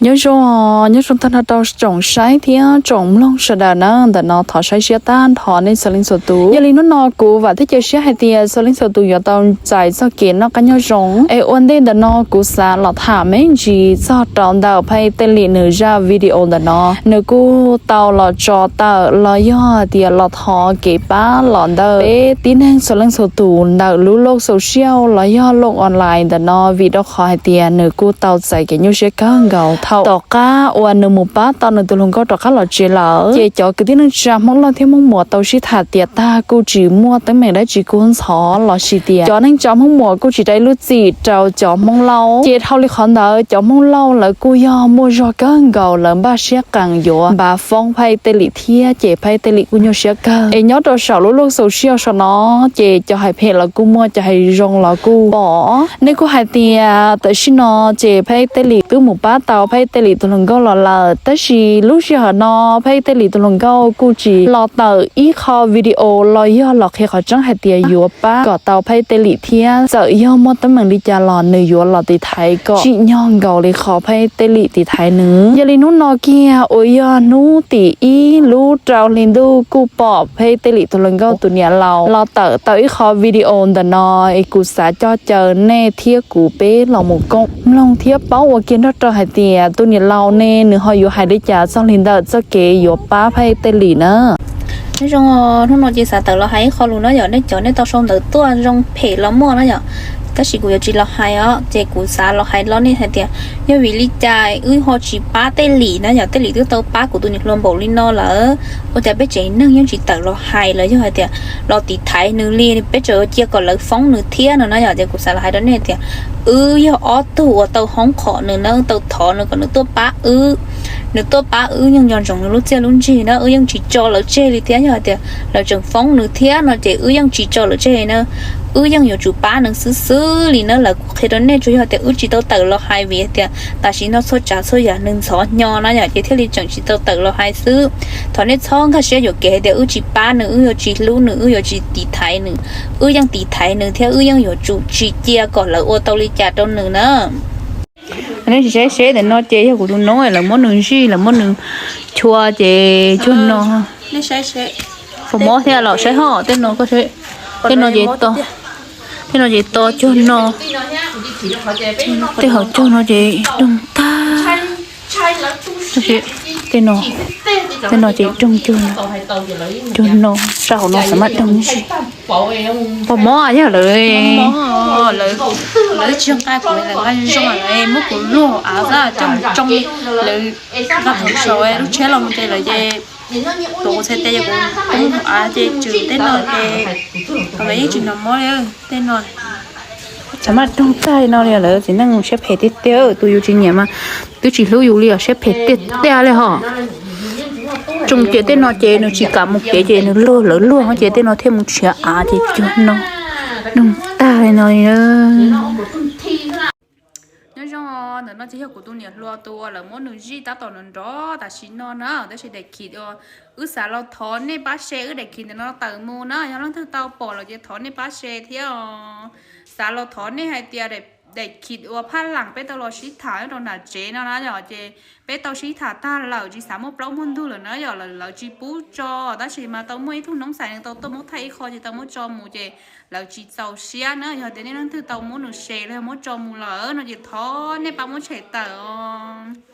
Nyob zoo, nyob zoo tag nrho rau tsoom saib thiab tsoom mloog sawv daws na. Ntawm no thov saib siab tag nrho nej txhua leej txhua tus. Yog li hnub no kuv vam thiab cia siab hais tias txhua leej txhua tus yuav tau txais txoj kev noj qab nyob zoo. Es ua ntej ntawm no kuv xav los tham me ntsis txog rau ntawm Phaib Tej Lim nws zaj video ntawm no, nws kuj tau los tso tawm los yog hais tias los thov kev pab los ntawm peb tib neeg txhua leej txhua tus ntawm lub looj social los yog looj online ntawm no, vim rau qhov hais tias nws kuj tau txais kev nyuaj siab kawg nkaus thaum tom qab uas nws mus pab tau nws tus hluas nkauj rov qab los tsev lawm. Ces cov kwv tij neej tsa Hmoob Lauj thiab Hmoob Muas tau sib tham tias tag kuj tsis muaj teeb meem dab tsi kub ntxhov los sis tias cov neej tsa Hmoob Muas kuj tsis da ib lub txim rau cov Hmoob Lauj. Ces dhau li qhov ntawd cov Hmoob Lauj lawv kuj yog muaj zog kawg nkaus, lawv npaj siab qees yuav npaj foob Phaib Tej Lim thiab, ces Phaib Tej Lim kuj nyuaj siab kawg. Es nyob rau saum lub looj social saum no, ces cov hais phem los kuj muaj, cov hais zoo los kuj pom. Nej kuj hais tias tam sim no ces Phaib Tej Lim twb mus pab tau Phaib Tej Lim tus hluas nkauj los lawm, tab sis lub sij hawm no Phaib Tej Lim tus hluas nkauj kuj tsis los tawm ib qho video los yog los qhia qhov tseeb hais tias yuav pab kom tau Phaib Tej Lim thiab. Txawm yog muaj teeb meem li cas los nws yuav los tiv thaiv kom tsim nyog nkaus li qhov Phaib Tej Lim tiv thaiv nws. Yog li hnub no kiag uas yog hnub tim ib lub rau hli ntuj kuj pom Phaib Tej Lim tus hluas nkauj tus niam laus los tawm tau ib qho video ntawm no, es kuv xav coj caw nej thiab kuv peb los mus koom mloog thiab paub ua kiag nrog rau hais tias tus niam laus ne nws ho yuav hais li cas txog li ntawm txoj kev yuav pab Phaib Tej Lim na. Nyob zoo, hnub no ces xav tawm los hais ib qho lus na yom, nej cov nej tau sau ntawv tuaj zoo phem los muaj na yom, tab sis kuv yuav tsis los hais os, ces kuv xav los hais rau nej hais tias yog vim li cas wb ho tsis pab Tej Lim na yom, Tej Lim twb tau pab kuv tus niam hluas npaum li no lawm, ua cas peb tsev neeg yeej tsis tawm los hais los yog hais tias los tiv thaiv nws li, peb tseem cia kom lawv foob nws thiab no na yom. Ces kuv xav los hais rau nej tias wb yog ob tug uas tau hoob qhom nws na, tau thov nws kom nws tuaj pab wb, nws tuaj pab wb yeej nco ntsoov nws lub txiaj lub ntsig na, wb yeej tsis tso lawv tseg li thiab. Yog hais tias lawv tseem foob nws thiab no ces wb yeej tsis tso lawv tseg na, wb yeej yuav tsum pab nws xwb xwb li na. Lawv kuj qhia rau nej, tsuas yog tias wb tsis tau tawm los hais vim tias tam sim no txhua tsav txhua yam nws ntxhov hnyo na yom, ces thiaj li tseem tsis tau tawm los hais xwb. Thov nej txhob nkag siab yuam kev hais tias wb tsis pab nws, wb yuav tsis hlub nws, wb yuav tsis tiv thaiv nws. Wb yeej tiv thaiv nws thiab wb yeej yuav tsum tsis cia kom lawv ua tau li cas rau nws na. Nej saib seb, ntawm no ces yog kuv tus noob, lawv muab nws zij, lawv muab nws chua ces cuag no. Foom mob thiab los saib ho, tej no koj saib, tej no ces to, tej no ces to cuag no, tej hauv cuag no ces doog tag. Tej no, tej no ces doog cuag no, cuag no, sab hauv no xav maj doog ntsis. Foom mob yog lawv, lawv tsis nqa kuv, lawv nqa zoo zoo, lawv muab kuv luag av xwb coj mus tsoo, lawv nqa kuv saum lub tsheb los mus ces lawv ces tuav kuv txhais tes ces kuv poob hauv av ces tswm tej no ces, lawv yeej tsis hnov mob li tej no. Xav maj doog tag li no li lawm, txiv neej siab phem tiag tiag, tus yus tsis nyiam mas twb tsis hlub yus li os, siab phem tiag tiag li ho. Tsoo ces tej no ces nws tsis kam mus kev ces nws luag, lawv luag ces tej no thiaj mus tshiav av ces cuag no, doog tag li no li. Nyob zoo, ntawm no ces yog kuv tus niam hluas tus uas lawv muab nws zij tab tom nrov nrov tam sim no na, tab sis daim khib uas wb xav los thov nej pab share wb daim khib ntawm no tawm mus na, yog leej twg tau pom lawm ces thov nej pab share thiab os. Xav los thov nej hais tias daim khib uas phaj lam peb tau los sib tham nyob rau nram tsev no na yom, ces peb tau sib tham tag lawm tsis xav muaj plaub muaj ntug lawm na yom, lawv tsis pub tso, tab sis mas tau muaj ib tug noob xais nws tau tuaj muab thaij ib qho ces tau muab tso mus ces lawv tsis txaus siab na, yog tias nej leej twg tau muab nws share los yog muab tso mus lawm no ces thov nej pab muab tshem tawm os.